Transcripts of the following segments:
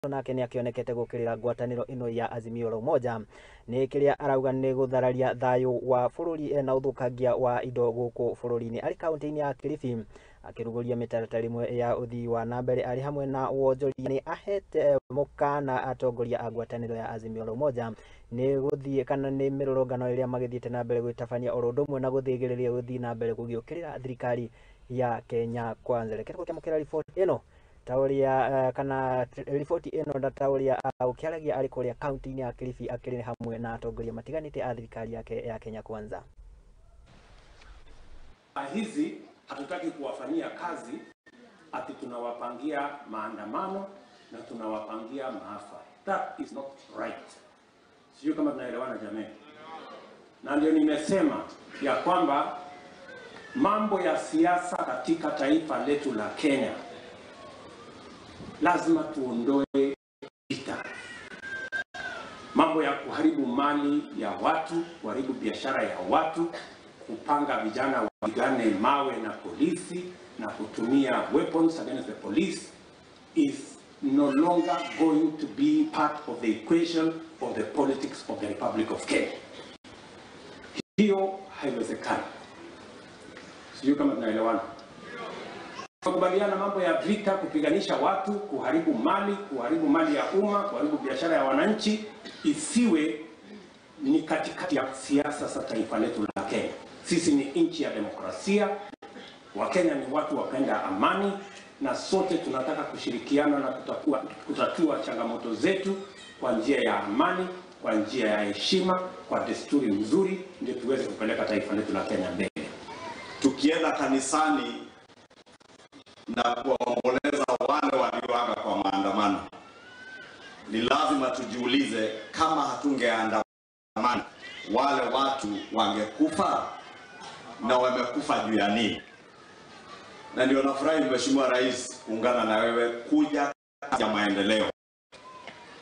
Nake nĩ akĩonekete gũkĩrĩra ngwatanĩro ĩno ya Azimio la Umoja nĩ kĩrĩa arauga nĩ gũthararia thayũ wa bũrũri na ũthũkangia wa indo gũkũ bũrũri-inĩ. Arĩ kaunti-inĩ ya Kilifi akĩrugũria mĩtaratara ĩmwe ya ũthii wa na mbere arĩ hamwe na wonjoria nĩ ahete mũkana atongoria a ngwatanĩro ya Azimio la Umoja nĩ gũthiĩ kana nĩ mĩrũrũngano ĩrĩa magĩthiĩte na mbere gwĩtabania oro ũndũ ũmwe na gũthĩgĩrĩria gũthiĩ na mbere gũgĩũkĩrĩra thirikari ya Kenya Kwanza. Reke tũkĩamũkĩra riboti ĩno ta ũrĩa kana riboti ĩno na ta ũrĩa ũkĩaragia arĩ kũrĩa kaunti-inĩ ya Kilifi akĩrĩ hamwe na atongoria matiganĩte a thirikari yake ya Kenya Kwanza. Hizi hatutaki kuwafanyia kazi ati tunawapangia maandamano na tunawapangia maafa. That is not right. Sijui kama tunaelewana jamii. Na ndio nimesema ya kwamba mambo ya siasa katika taifa letu la Kenya lazima tuondoe vita. Mambo ya kuharibu mali ya watu, kuharibu biashara ya watu, kupanga vijana wapigane mawe na polisi na kutumia weapons against the police is no longer going to be part of the equation of the politics of the Republic of Kenya. Hiyo haiwezekani. Sijui kama tunaelewana. Kukubaliana mambo ya vita, kupiganisha watu, kuharibu mali ya umma, kuharibu biashara ya wananchi, isiwe ni katikati ya siasa za taifa letu la Kenya. Sisi ni nchi ya demokrasia, Wakenya ni watu wapenda amani, na sote tunataka kushirikiana na kutatua changamoto zetu kwa njia ya amani, kwa njia ya heshima, kwa desturi nzuri, ndio tuweze kupeleka taifa letu la Kenya mbele. Tukienda kanisani na kuwaomboleza wale walioaga kwa maandamano, ni lazima tujiulize, kama hatungeandamana wale watu wangekufa, na wamekufa juu ya nini? Na ndio nafurahi Mheshimiwa Rais kuungana na wewe kuja ya maendeleo.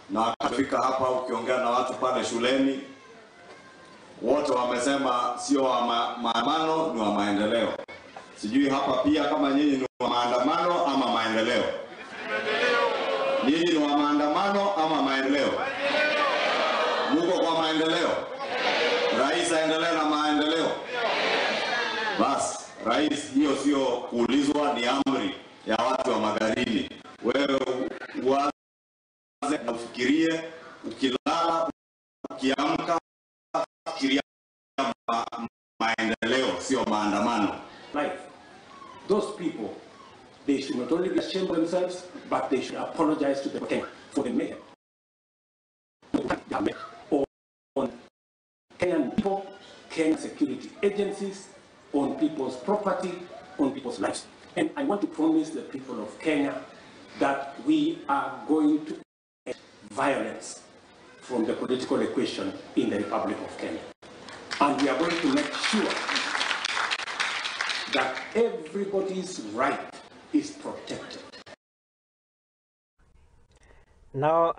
Na wakafika hapa ukiongea na watu pale shuleni, wote wamesema sio wa maandamano, ni wa maendeleo. Sijui hapa pia kama nyinyi ni wa maandamano ama maendeleo. Nyinyi ni wa maandamano ama maendeleo? Muko kwa maendeleo? Rais aendelee na maendeleo? Bas, Rais, hiyo sio kuulizwa, ni amri ya watu wa Magarini. Wewe uanze na ufikirie, ukilala, ukiamka, fikiria maendeleo, sio maandamano. Life. Those people, they should not only be ashamed of themselves, but they should apologize to the Kenya for the mayhem on Kenyan people, Kenyan security agencies, on people's property, on people's lives. And I want to promise the people of Kenya that we are going to end violence from the political equation in the Republic of Kenya. And we are going to make sure that everybody's right is protected. Now,